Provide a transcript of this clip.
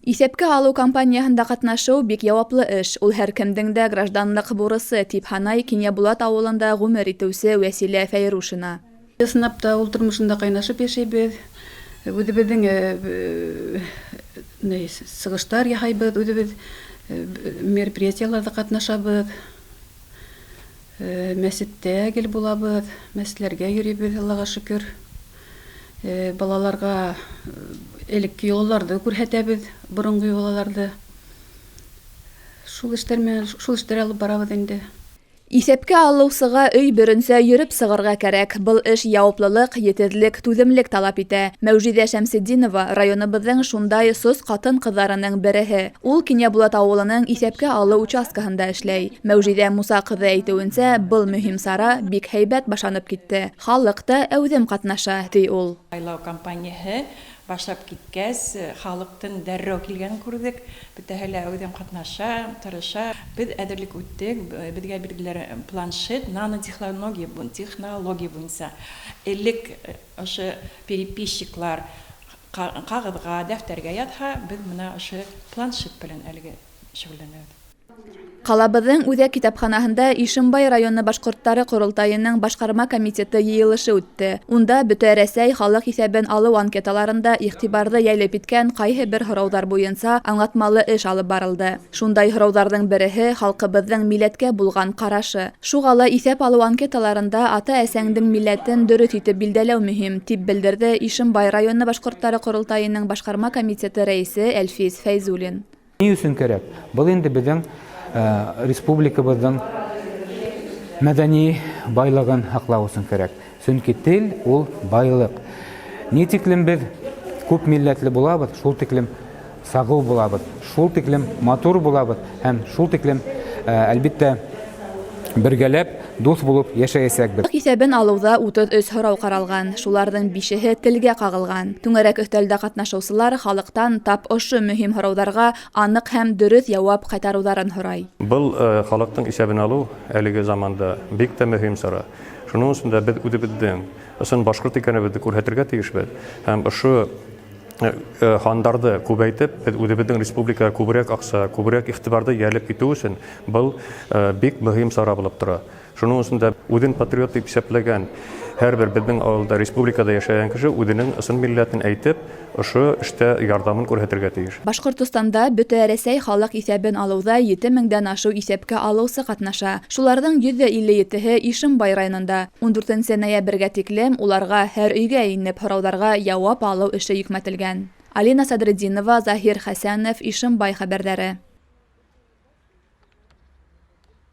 Иҫәпкә алыу кампанияһында ҡатнашыу — бик яуаплы эш, ул һәр кемдең дә гражданлыҡ бурысы, тип һанай Кинйәбулат ауылында ғүмер итеүсе Вәсилә Фәйрушина. Ысынлап та, ул тормошонда ҡайнашып йәшәйбеҙ, үҙебеҙҙең ни сығыштар яһайбыҙ, үҙебеҙ мероприятиеларҙа ҡатнашабыҙ, мәсеттә гел булабыҙ, мәсетләргә йөрөйбөҙ, Аллаға шөкөр. Балаларға элекке йолаларҙы күрһәтәбеҙ, боронғо йолаларҙы. Шул эштәр менән, шул эштәр алып барабыҙ инде. Иҫәпкә алыусыға өй беренсә йөрөп сығырға кәрәк. Был эш яуаплылыҡ, етеҙлек, түҙемлек талап итә. Мәүжиҙә Шәмсетдинова — районыбыҙҙың шундай сос ҡатын-ҡыҙҙарының береһе. Ул Кинйәбулат ауылының иҫәпкә алыу участкаһында эшләй. Мәүжиҙә Муса ҡыҙы әйтеүенсә, был мөһим сара бик һәйбәт башланып китте. Халыҡ та әүҙем ҡатнаша, ти ул. Һайлау кампанияһы башлап киткәс, халыҡтың дәррәү килгәнен күрҙек. Бөтәһе лә әүҙем ҡатнаша, тырыша. Беҙ әҙерлек үттек, беҙгә бирҙеләр планшет нанотехнология технология буйынса. Элек ошо переписчиклар ҡағыҙға, дәфтәргә яҙһа, беҙ бына ошо планшет менән әлеге шөғөлләнәбеҙ. Ҡалабыҙҙың үҙәк китапханаһында Ишембай районы башҡорттары ҡоролтайының башҡарма комитеты йыйылышы үтте. Унда Бөтә Рәсәй халыҡ иҫәбен алыу анкеталарында иғтибарҙы йәлеп иткән ҡайһы бер һорауҙар буйынса аңлатмалы эш алып барылды. Шундай һорауҙарҙың береһе — халҡыбыҙҙың милләткә булған ҡарашы. Шуға ла иҫәп алыу анкеталарында ата-әсәңдең милләтен дөрөҫ итеп билдәләү мөһим, тип белдерҙе Ишембай районы башҡорттары ҡоролтайының башҡарма комитеты рәйесе Әлфис Фәйзуллин. Ни өсөн кәрәк? Был инде беҙҙең республикабыҙҙың мәҙәни байлығын һаҡлау өсөн кәрәк. Сөнки тел ул байлыҡ. Ни тиклем беҙ күп милләтле булабыҙ, шул тиклем сағыу булабыҙ, шул тиклем матур булабыҙ һәм шул тиклем, әлбиттә, бергәләп дуҫ булып йәшәйәсәкбеҙ. Иҫәбен алыуҙа 33 һорау ҡаралған, шуларҙың бишеһе телгә ҡағылған. Түңәрәк өҫтәлдә ҡатнашыусылар халыҡтан тап ошо мөһим һорауҙарға аныҡ һәм дөрөҫ яуап ҡайтарыуҙарын һорай. Был халыҡтың иҫәбен алыу әлеге заманда бик тә мөһим сара. Шуның өсөн дә беҙ үҙебеҙҙең ысын башҡорт икәнебеҙҙе күрһәтергә тейешбеҙ. Һәм ошо һандарҙы күбәйтеп, беҙ үҙебеҙҙең республикаға күберәк аҡса, күберәк иғтибарҙы йәлеп итеү өсөн был бик мөһим сара булып тора. Шуның өсөн дә үҙен патриот тип иҫәпләгән һәр бер беҙҙең ауылда, республикала йәшәгән кеше үҙенең ысын милләтен әйтеп, ошо эштә ярҙамын күрһәтергә тейеш. Башҡортостанда Бөтә Рәсәй халыҡ иҫәбен алыуҙа 7000-дән ашыу иҫәпкә алыусы ҡатнаша. Шуларҙың 57-һе Ишембай районында. 14 ноябргә тиклем уларға һәр өйгә инеп һорауҙарға яуап алыу эше йөкмәтелгән. Алина Садретдинова, Заһир Хәсәнов, Ишембай хәбәрҙәре.